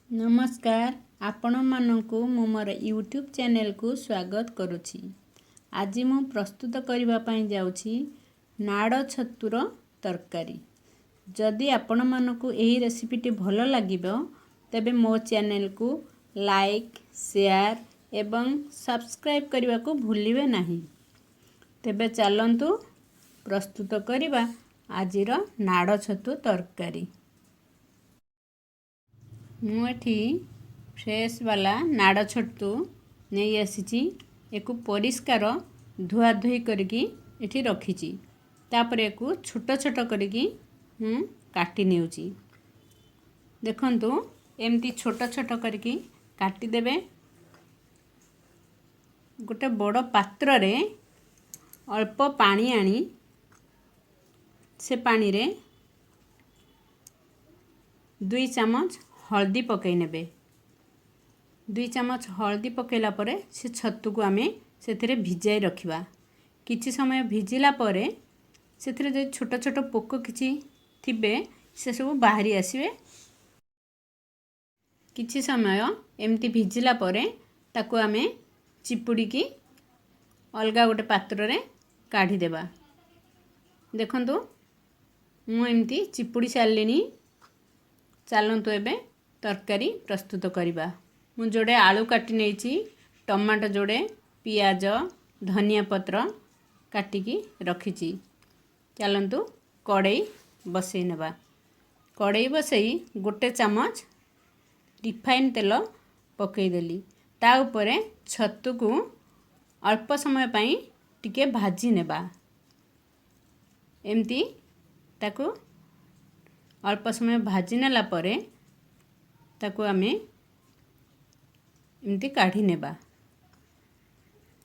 ନମସ୍କାର, ଆପଣମାନଙ୍କୁ ମୁଁ ମୋର ୟୁଟ୍ୟୁବ୍ ଚ୍ୟାନେଲକୁ ସ୍ୱାଗତ କରୁଛି। ଆଜି ମୁଁ ପ୍ରସ୍ତୁତ କରିବା ପାଇଁ ଯାଉଛି ନାଡ଼ ଛତୁର ତରକାରୀ। ଯଦି ଆପଣମାନଙ୍କୁ ଏହି ରେସିପିଟି ଭଲ ଲାଗିବ, ତେବେ ମୋ ଚ୍ୟାନେଲକୁ ଲାଇକ୍, ସେୟାର ଏବଂ ସବସ୍କ୍ରାଇବ୍ କରିବାକୁ ଭୁଲିବେ ନାହିଁ। ତେବେ ଚାଲନ୍ତୁ ପ୍ରସ୍ତୁତ କରିବା ଆଜିର ନାଡ଼ ଛତୁ ତରକାରୀ। ମୁଁ ଏଠି ଫ୍ରେଶ୍ ବାଲା ନାଡ଼ ଛତୁ ନେଇ ଆସିଛି। ଏକୁ ପରିଷ୍କାର ଧୁଆଧୁଇ କରିକି ଏଠି ରଖିଛି। ତାପରେ ଏକୁ ଛୋଟ ଛୋଟ କରିକି ମୁଁ କାଟି ନେଉଛି। ଦେଖନ୍ତୁ, ଏମିତି ଛୋଟ ଛୋଟ କରିକି କାଟିଦେବେ। ଗୋଟେ ବଡ଼ ପାତ୍ରରେ ଅଳ୍ପ ପାଣି ଆଣି ସେ ପାଣିରେ 2 ଚାମଚ ହଳଦୀ ପକାଇ ନେବେ। 2 ଚାମଚ ହଳଦୀ ପକାଇଲା ପରେ ସେ ଛତୁକୁ ଆମେ ସେଥିରେ ଭିଜାଇ ରଖିବା। କିଛି ସମୟ ଭିଜିଲା ପରେ ସେଥିରେ ଯଦି ଛୋଟ ଛୋଟ ପୋକ କିଛି ଥିବେ, ସେସବୁ ବାହାରି ଆସିବେ। କିଛି ସମୟ ଏମିତି ଭିଜିଲା ପରେ ତାକୁ ଆମେ ଚିପୁଡ଼ିକି ଅଲଗା ଗୋଟେ ପାତ୍ରରେ କାଢ଼ିଦେବା। ଦେଖନ୍ତୁ, ମୁଁ ଏମିତି ଚିପୁଡ଼ି ସାରିଲିଣି। ଚାଲନ୍ତୁ ଏବେ ତରକାରୀ ପ୍ରସ୍ତୁତ କରିବା। ମୁଁ ଯୋଡ଼େ ଆଳୁ କାଟି ନେଇଛି, ଟମାଟୋ ଯୋଡ଼େ, ପିଆଜ, ଧନିଆ ପତ୍ର କାଟିକି ରଖିଛି। ଚାଲନ୍ତୁ କଡ଼େଇ ବସେଇ ନେବା। କଡ଼େଇ ବସେଇ 1 ଚାମଚ ରିଫାଇନ୍ ତେଲ ପକାଇଦେଲି। ତା ଉପରେ ଛତୁକୁ ଅଳ୍ପ ସମୟ ପାଇଁ ଟିକେ ଭାଜି ନେବା। ଏମିତି ତାକୁ ଅଳ୍ପ ସମୟ ଭାଜି ନେଲା ପରେ ତାକୁ ଆମେ ଏମିତି କାଢ଼ି ନେବା।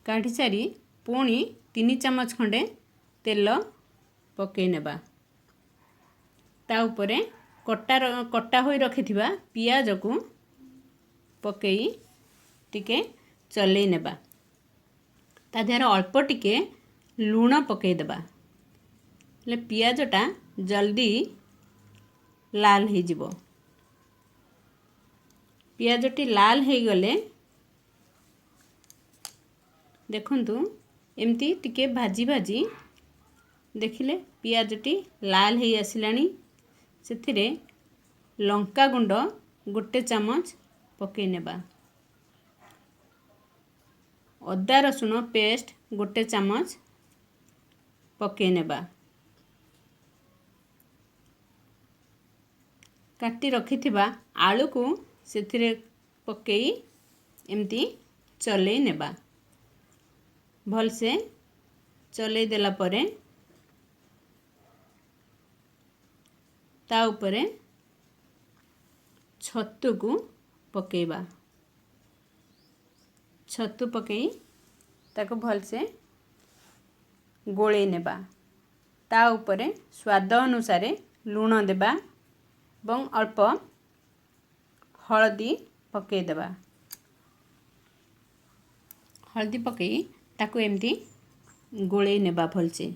କାଢ଼ି ସାରି ପୁଣି 3 ଚାମଚ ଖଣ୍ଡେ ତେଲ ପକାଇ ନେବା। ତା ଉପରେ କଟା ହୋଇ ରଖିଥିବା ପିଆଜକୁ ପକାଇ ଟିକେ ଚଲେଇ ନେବା। ତା ଦେହରେ ଅଳ୍ପ ଟିକେ ଲୁଣ ପକାଇଦେବା, ହେଲେ ପିଆଜଟା ଜଲ୍ଦି ଲାଲ ହେଇଯିବ। ପିଆଜଟି ଲାଲ ହେଇଗଲେ, ଦେଖନ୍ତୁ, ଏମିତି ଟିକେ ଭାଜି ଭାଜି ଦେଖିଲେ ପିଆଜଟି ଲାଲ ହେଇ ଆସିଲାଣି। ସେଥିରେ ଲଙ୍କା ଗୁଣ୍ଡ 1 ଚାମଚ ପକାଇ ନେବା। ଅଦା ରସୁଣ ପେଷ୍ଟ 1 ଚାମଚ ପକାଇ ନେବା। କାଟି ରଖିଥିବା ଆଳୁକୁ ସେଥିରେ ପକାଇ ଏମିତି ଚଲେଇ ନେବା। ଭଲସେ ଚଲେଇ ଦେଲା ପରେ ତା ଉପରେ ଛତୁକୁ ପକାଇବା। ଛତୁ ପକାଇ ତାକୁ ଭଲସେ ଗୋଳେଇ ନେବା। ତା ଉପରେ ସ୍ୱାଦ ଅନୁସାରେ ଲୁଣ ଦେବା ଏବଂ ଅଳ୍ପ ହଳଦୀ ପକାଇଦେବା। ହଳଦୀ ପକାଇ ତାକୁ ଏମିତି ଗୋଳେଇ ନେବା ଭଲସେ।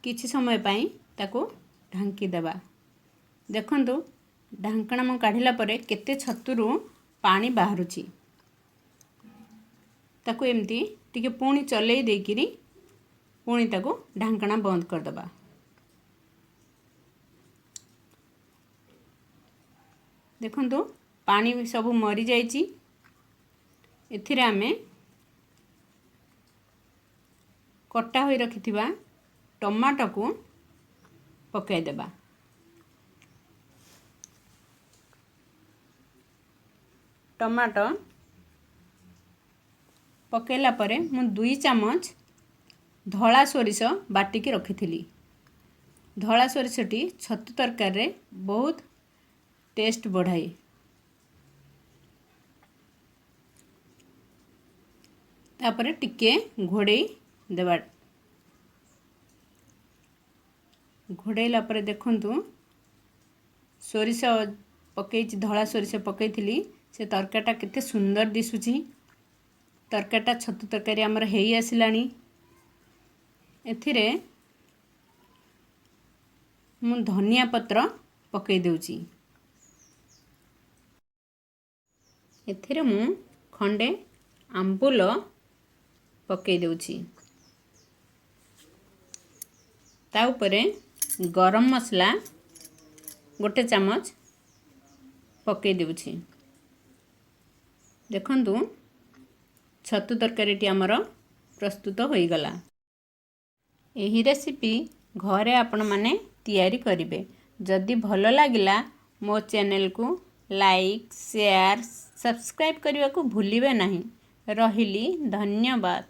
କିଛି ସମୟ ପାଇଁ ତାକୁ ଢାଙ୍କି ଦେବା। ଦେଖନ୍ତୁ, ଢାଙ୍କଣା ମୁଁ କାଢ଼ିଲା ପରେ କେତେ ଛତୁରୁ ପାଣି ବାହାରୁଛି। ତାକୁ ଏମିତି ଟିକେ ପୁଣି ଚଲେଇ ଦେଇକିରି ପୁଣି ତାକୁ ଢାଙ୍କଣା ବନ୍ଦ କରିଦେବା। ଦେଖନ୍ତୁ, ପାଣି ସବୁ ମରିଯାଇଛି। ଏଥିରେ ଆମେ କଟା ହୋଇ ରଖିଥିବା ଟମାଟୋକୁ ପକାଇଦେବା। ଟମାଟୋ ପକାଇଲା ପରେ ମୁଁ 2 ଚାମଚ ଧଳା ସୋରିଷ ବାଟିକି ରଖିଥିଲି। ଧଳା ସୋରିଷଟି ଛତୁ ତରକାରୀରେ ବହୁତ ଟେଷ୍ଟ ବଢ଼ାଏ। ତାପରେ ଟିକେ ଘୋଡ଼େଇ ଦେବା। ଘୋଡ଼େଇଲା ପରେ ଦେଖନ୍ତୁ, ସୋରିଷ ପକେଇଛି, ଧଳା ସୋରିଷ ପକେଇଥିଲି, ସେ ତରକାରୀଟା କେତେ ସୁନ୍ଦର ଦିଶୁଛି। ତରକାରୀଟା, ଛତୁ ତରକାରୀ ଆମର ହେଇ ଆସିଲାଣି। ଏଥିରେ ମୁଁ ଧନିଆ ପତ୍ର ପକାଇ ଦେଉଛି। ଏଥିରେ ମୁଁ ଖଣ୍ଡେ ଆମ୍ବୁଲ ପକାଇ ଦେଉଛି। ତା ଉପରେ ଗରମ ମସଲା 1 ଚାମଚ ପକାଇ ଦେଉଛି। ଦେଖନ୍ତୁ, ଛତୁ ତରକାରୀଟି ଆମର ପ୍ରସ୍ତୁତ ହୋଇଗଲା। ଏହି ରେସିପି ଘରେ ଆପଣମାନେ ତିଆରି କରିବେ। ଯଦି ଭଲ ଲାଗିଲା, ମୋ ଚ୍ୟାନେଲକୁ ଲାଇକ୍, ସେୟାର, ସବସ୍କ୍ରାଇବ୍ କରିବାକୁ ଭୁଲିବେ ନାହିଁ। ରହିଲି, ଧନ୍ୟବାଦ।